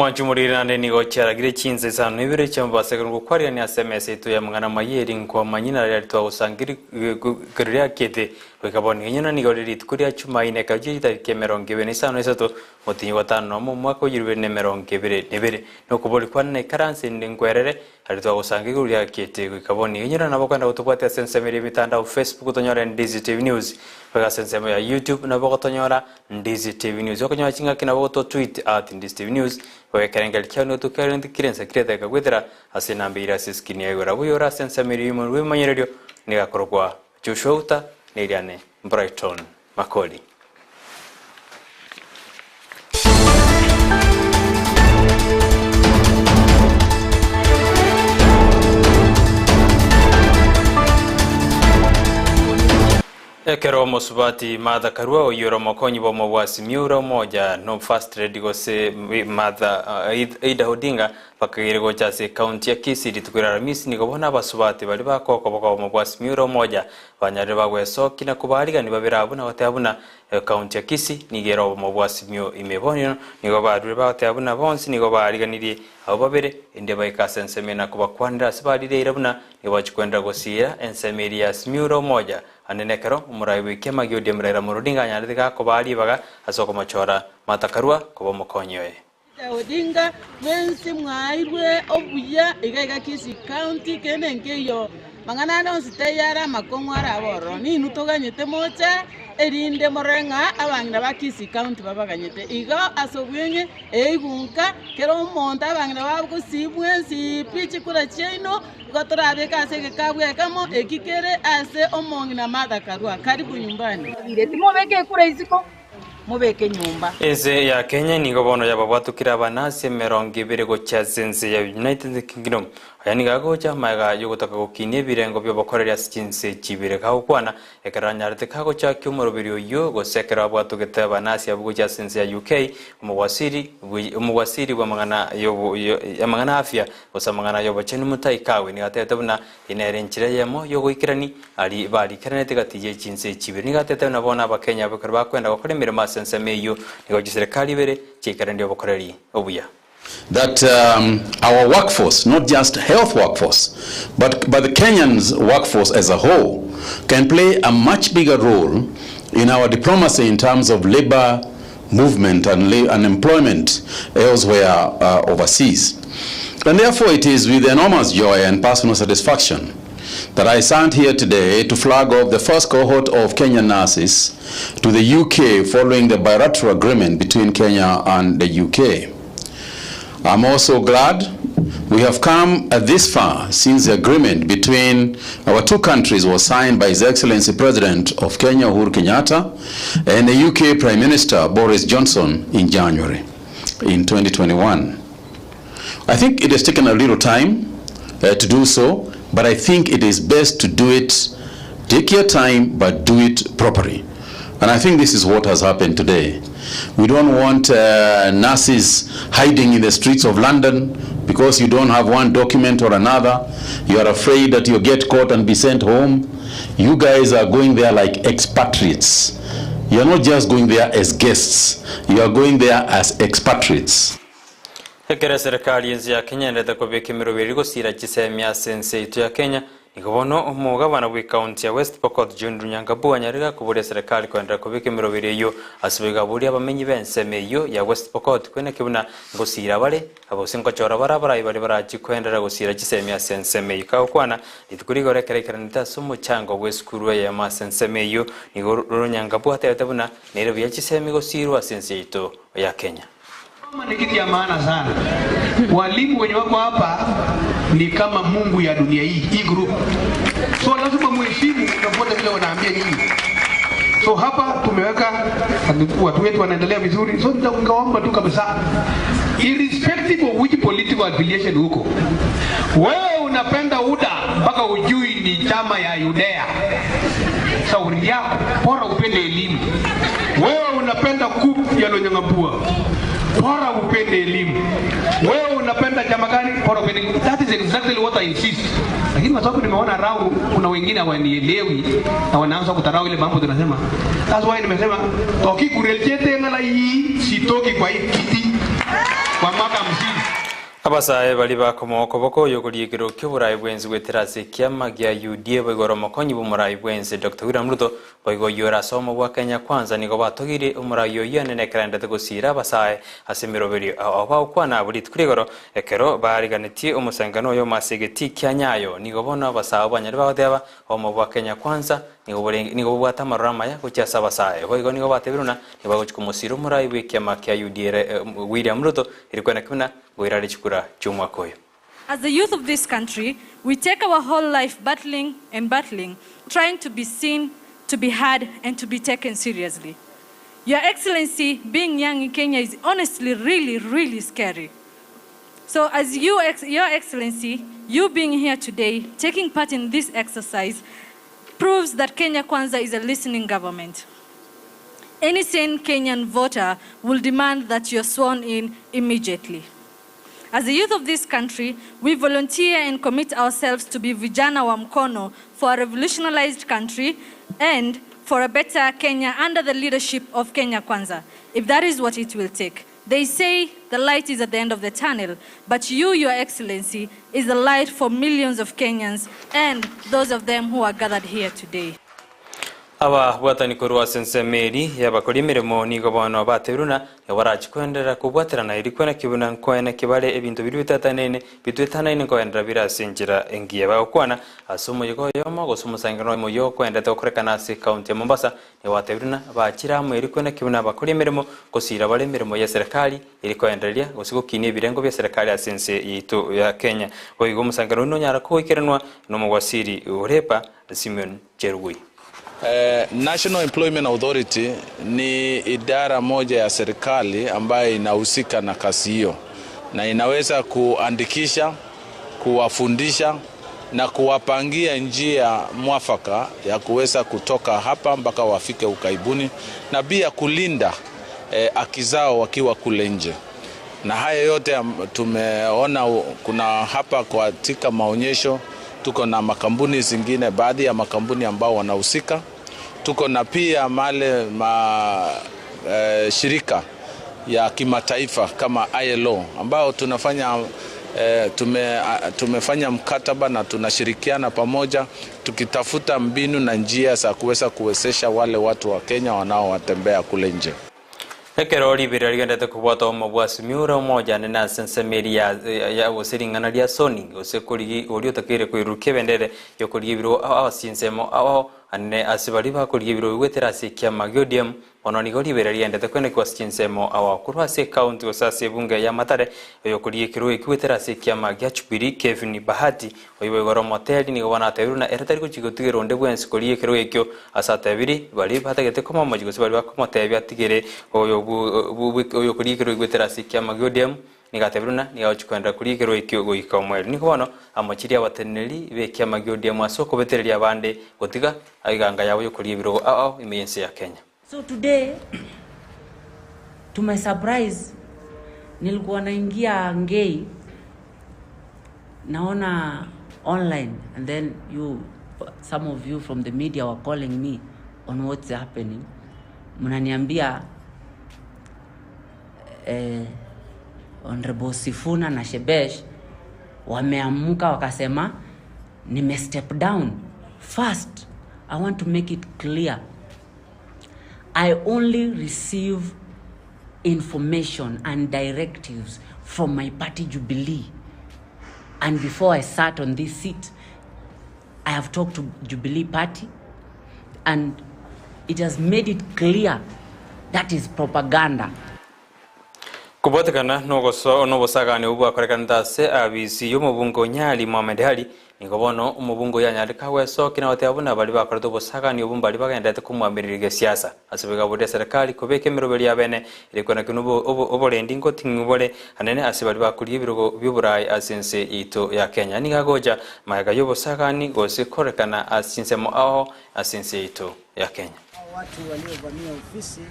Omwanchi omoriri naende nigo chiaragire chinsa isano na ibere chi'amabasa ekero ngokwarigania ase emesa yaito y'amang'ana amaya eri nkwamanyia na riria twagosangeri riakete goika bono iga nyuna nigo rire rituko ria Chumaine ekero chie chitariki emerongo ebere na isano na isato omotienyi o gatano nomo omwaka o 2022. Nokobori kwane naikaranse inde nkwerere aria twagosanga igoro riakete goika bono iga nyuna nabo okogenda gotobwatia ase ensemo eria y'emitandao Facebook otonyore Ndizi TV News goika ase ensemo ya YouTube nabo ogotonyora Ndizi TV News. Okonyora chingaki nabo goto tweet at Ndizi TV News goika ekerengerio kiao nigo tokerente kire ense kire edageka goetera ase enamba eira ase escreen ya igoro. Abwo oyore ase ensemo eria y'omonwe bw'ebimanyererio nigo akorokwa Joshua Uta na eriane Brighton Makori. Ekero omosubati Martha Karua oyio ore omokonyi bw'omobwasi Miura Umoja no First Lady gose Martha Ida Odinga bakageire gocha ase ekaunti ya Kisii rituko ria Aramisi nigo bono abasubati baria bakoa okoboko omobwasi Miura Umoja banyarire bagwesokia na kobaarigania babere abwo na goteba buna ekaunti ya Kisii nigo ere obomo bwa Simio ime bono nigo barure bagoteba buna bonsi nigo baariganirie abwo babere erinde baike ase ensemo eye na kobakwanera ase barire eira buna nigo bachia koenderera gosiira ensemo eria ya Simiura Umoja Ande nekero omorai bw'ekiama gia ODM Raila Amolo Odinga anyarete gakobaa ribaga ase okomochora Martha Karua koba omokonyi oye. Raila Odinga mwensi mwairwe obuya iga iga Kisii County kende nkeiyo mang'ana ande onsi taiyo are amakong'u arabe ororo ninwe toganyete moche erinde morore ng'a abang'ina ba Kisii County babaganyete igo ase obweng'e eigunka kera omonto abang'ina bagosii mwensi pi chikura chiaino Igo torabeke ase egekabu ekemo eki kere ase omong'ina Martha Karua. Karibu nyumbani. Timobeka ekura isiko, mobeke nyomba. Ense ya Kenya nigo bono yababwatukire abanasi emerongo ebere gochia ase ense ya United Kingdom. Aya nigo agocha magega yogotaka gokinia ebirengo biobokoreri ase chinse chibere gagokwana ekero anyarete kagochakia omoroberi oyio gose ekero abwatugete abanasi abwo gochia ase ense ya UK omogwasiri omogwasiri bw'amang'ana y'amang'ana afya Gose amang'ana ay'obochenu motaikawe, nigo atebete buna eye nere enchera eyemo y'ogoikerani aria barikeranetie gati ye chinse echi ibere. Nigo atebete buna bono Abakenya abwo ekero bakwenda gokora emeremo ase ensemo eyio, nigo chiserekari ibere chiaikeranire obokoreri obuya. That our workforce, not just health workforce, but but the Kenyans workforce as a whole, can play a much bigger role in our diplomacy in terms of labour movement and and employment elsewhere overseas. And therefore it is with enormous joy and personal satisfaction that I stand here today to flag off the first cohort of Kenyan nurses to the UK following the bilateral agreement between Kenya and the UK. I'm also glad we have come this far since the agreement between our two countries was signed by His Excellency President of Kenya Uhuru Kenyatta and the UK Prime Minister Boris Johnson in January in 2021. I think it has taken a little time uh, to do so, but I think it is best to do it, take your time, but do it properly. And I think this is what has happened today. We don't want uh, nurses hiding in the streets of London because you don't have one document or another. You are afraid that you'll get caught and be sent home. You guys are going there like expatriates. You are not just going there as guests. You are going there as expatriates. Ekero eserekari y'ense ya Kenya endete kobeka emerobio eria gosiira chisemi ase ense yaito ya Kenya, nigo bono omogabana bw'ecounty ya West Pokot John Runyangabu anyarire koboria eserekari koenderera kobeka emerobio eyio ase boigo aborie abamenyi b'ensemo eyio ya West Pokot koeneki buna ngosiira bare gose ngochora bare abarai baria barachie koenderera gosiira chisemi ase ensemo eyio. Kagokwana rituko rigoro ekero aikeranete ase omochango bw'esukuru eyemo ase ensemo eyio, nigo Runyangabu atebete buna nere buya chisemi gosiirwa ase ense yaito ya Kenya. Kusoma ni kitu ya maana sana. Walimu wenye wako hapa ni kama Mungu ya dunia hii, hii group. So lazima muheshimu na vile wanaambia nyinyi. So hapa tumeweka watu wetu wanaendelea vizuri. So nitaomba tu kabisa, irrespective of which political affiliation huko, wewe unapenda UDA mpaka ujui ni chama ya Yudea. Sauri yako bora upende elimu. Wewe unapenda kup ya Lonyangapuo, bora upende elimu. Wewe unapenda chama gani? Bora upende elimu. That is exactly what I insist. Lakini kwa sababu nimeona rau, kuna wengine hawanielewi na wanaanza kutarau ile mambo tunasema. That's why nimesema toki kurelchete ngala hii sitoki kwa hii kiti. kwa mwaka 50. Abasae baria bakomoa okoboko oyokoria ekero ki'oboraai bw'ense goetera ase ekiama gia UDA boigo ore omokonyi bw'omoraai bw'ense Doctor William Ruto boigo oyio ore ase obomo bwa Kenya Kwanza nigo batogirie omoraai oyio anene ekero aendete gosiira abasae ase emeroberio ao bagokwana abwo rituko rigoro ekero bariganetie omosangano oyomo ase egetii kia Nyayo nigo bono abasae abwo banyare bagoteba obomo bwa Kenya Kwanza nigo borenge nigo bobwate amaroro amaya gochia ase abasae boigo nigo batebire buna nigo bagochia komosiira omoraai bw'ekiama kia UDA William Ruto eri kwenaki buna Ngoirare chikura chi'omwaka oyo. As the youth of this country, we take our whole life battling and battling, trying to be seen, to be heard and to be taken seriously. Your Excellency, being young in Kenya is honestly really, really scary. So as you, Your Excellency, you being here today, taking part in this exercise, proves that Kenya Kwanza is a listening government. Any sane Kenyan voter will demand that you're sworn in immediately. As the youth of this country, we volunteer and commit ourselves to be vijana wa mkono for a revolutionized country and for a better Kenya under the leadership of Kenya Kwanza, if that is what it will take. They say the light is at the end of the tunnel, but you, Your Excellency, is the light for millions of Kenyans and those of them who are gathered here today. Ababwatani korwa ase ensemo eria y'abakori emeremo nigo bono batebirie buna nigo barachie koenderera kobwaterana erio kweneki buna nkoeneki bare ebinto biria bitetanaine bitwetanaine nkoenderera bire ase enchera engiya. Bagokwana ase omoyega oyomo gose omosangererekano omoyia okoendete gokorekana ase ekaunti ya Mombasa nigo batebirie buna bachire amo erio kweneki buna abakori emeremo gosiira bare emeremo y'eserekari eri koendereria gose gokinia ebirengo bi'eserekari ase ense yaito ya Kenya. Boigo omosangererekano oyio nonyara kogoikeranwa nomowasiri o Repa Simeon Chelugui. National Employment Authority ni idara moja ya serikali ambayo inahusika na kazi hiyo na inaweza kuandikisha, kuwafundisha na kuwapangia njia mwafaka ya kuweza kutoka hapa mpaka wafike ukaibuni na pia kulinda haki zao wakiwa kule nje. Na haya yote tumeona kuna hapa katika maonyesho tuko na makampuni zingine, baadhi ya makampuni ambao wanahusika. Tuko na pia male ma, shirika ya kimataifa kama ILO ambao tunafanya tumefanya mkataba na tunashirikiana pamoja tukitafuta mbinu na njia za kuweza kuwezesha wale watu wa Kenya wanaowatembea kule nje. Ekero riberera rigenderete kobwata obomo bwa Simiyu omojanene ase ensemo eria ya gose ring'ana ria Soni gose korigi oria otakeire koirurukia ebendere yokorigia ebirogo ao ase ensemo ao anene ase baria bakorigia ebirogo goetera ase ekiama gia ODM Bono nigo ribeera riaendete kwenekwa ase chinsemo ao korwa ase ecounty gose ase ebunge ya Mathare, oyokoria ekerogo ekio goetera ase ekiama gia Jubilee Kevin Bahati, oyio boigo ore omoteri nigo bono atebire buna ere tari gochia gotigera onde bwensi koria ekerogo ekio ase atebiri baria batagete komomochia gose baria bakomotebia atigere oyo oyokoria ekerogo goetera ase ekiama gia ODM nigo atebire buna nigo agochia koenderera koria ekerogo ekio goika omoerio. Nigo bono amochirie abateneneri b'ekiama gia ODM ase okobetereria abande gotiga eganga yabo yokoria ebirogo ao ao ime y'ense ya Kenya. So today to my surprise nilikuwa naingia Ngei naona online and then you some of you from the media were calling me on what's happening mnaniambia eh, Honorable Sifuna na Shebesh wameamka wakasema nime step down. First, I want to make it clear I only receive information and directives from my party Jubilee. And before I sat on this seat, I have talked to Jubilee Party and it has made it clear that is propaganda. Kobwatekana nobosagani obwo bwakorekanete ase abisi y'omobunge o Nyali Mohamed Ali, nigo bono omobunge oyo anyarete kagwesokia na goteba buna baria bakorete obosagani obwo mbaria bagendererete komwamireria gesiasa. Ase boigo aborire eserekari kobeka emeroberi y'abene ere kwenekina oborendi ngoting'u bore anene ase baria bakoria ebirogo bi'oboraai ase ense yaito ya Kenya. Nigo agocha magega y'obosagani gose korekana ase chinsemo ao ase ense yaito ya Kenya. Watu waliovamia ofisi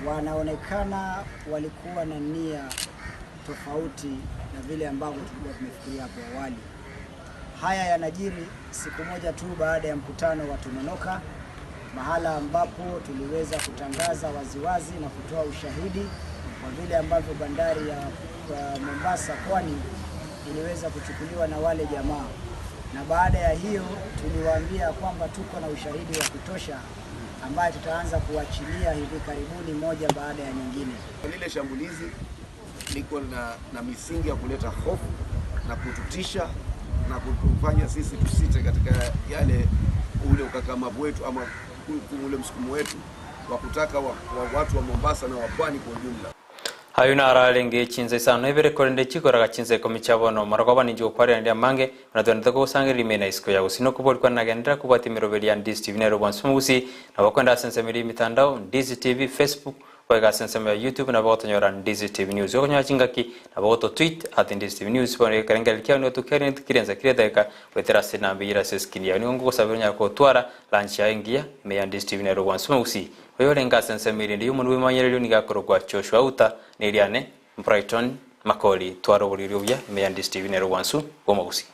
wanaonekana walikuwa na nia tofauti na vile ambavyo tulikuwa tumefikiria hapo awali. Haya yanajiri siku moja tu baada ya mkutano wa Tononoka, mahala ambapo tuliweza kutangaza waziwazi na kutoa ushahidi kwa vile ambavyo bandari ya Mombasa pwani iliweza kuchukuliwa na wale jamaa, na baada ya hiyo tuliwaambia kwamba tuko na ushahidi wa kutosha ambaye tutaanza kuachilia hivi karibuni moja baada ya nyingine. Lile shambulizi liko na misingi ya kuleta hofu na kututisha na kutufanya sisi tusite katika yale ule ukakamavu wetu ama ule msukumo wetu wa kutaka watu wa Mombasa na wa pwani kwa ujumla. Ayu nararenge chinsa isano ibere korende chikoraga chinsa ikomi chia bono marogoba ninchi gokwarĩranĩria mange na twendete gũgũcangĩrĩria ime na isiko ya gusii nokũborikwa nagendera kobwatia emeroberi ya Ndizi TV nero bwansi mogusi nabo okwenda ase ensemo eria emitandao Ndizi TV Facebook goika ase ensemo ya YouTube nabo ogotonyora Ndizi TV News okonyora chingaki nabo ogoto tweet at Ndizi TV News bono ekerengererio kiao nigo tokiarineti kirensa kire edageka goetera ase enamba eyio ere ase escreen yao nigo ngogosabera onyare gotwara lunch yaye engiya ime ya Ndizi TV nero bwansi mogusi Oyorenge ase ensemo erinde y'omonwa bw'emanyererio nigo akorokwa Joshua Outa, na eriane Brighton Makori. Twara oboriri obuya ime ya Ndizi TV nere obwansu bw'omogusii.